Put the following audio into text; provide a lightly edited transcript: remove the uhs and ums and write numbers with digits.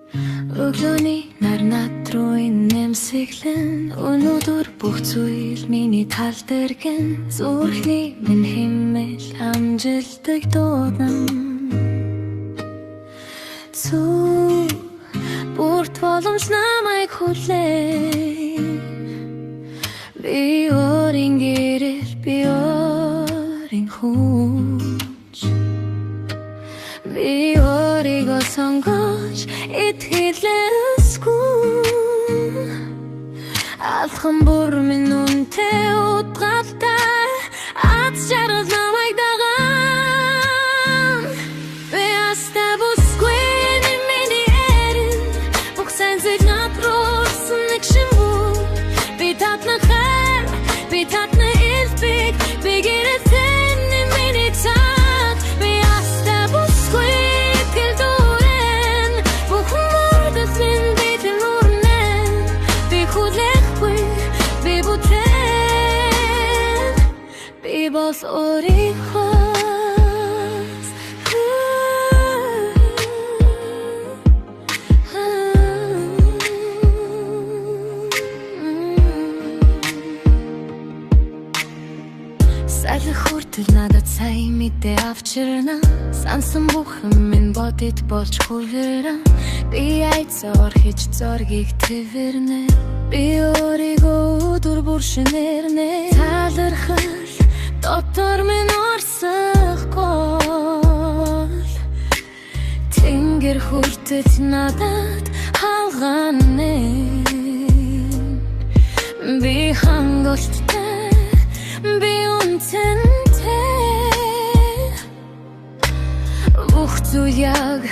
Өглөөний нар над руу инээмсэглэн. Өнөөдөр бүх зүйл миний тал дээр гэн. Зүрхний минь хэмээл амжилтыг дуудана. Зүг бүрт боломж намайг хүлээн. Би өөрийн гэрэл, би өөрийн хүч. Би өөрийгөө сонгож итгэлээ өсгөн. Алхам бүр минь үнэтэй утгатай. Аз жаргал намайг даган. Би ястай бүсгүй, энэ миний эрен. Бүх сайн зүйл над руу орсон нэг шимбүү. Би татна хайр, би татна элбэг. Би гэрэлтэн, энэ миний цаг. Би ястай бүсгүй, итгэл дүүрэн. Бүх мөрөөдөл минь биелэн хүрнэ. Би хүлээхгүй, би бүтээн. Би бол өөрийнхөө. Салхи хүртэл надад сайн мэдээ авчирна. Сансан бүх юм минь бодит болж хувирна. Би айдсаа орхиж зоригийг тэвэрнэ. Би өөрийгөө өдөр бүр шинээрнэ. Талархал дотор минь орсохгүй. Тэнгэр хүртэл надад хаалга нээн. Би хангалттай, би үнцэнтэй. Бүх зүйл яг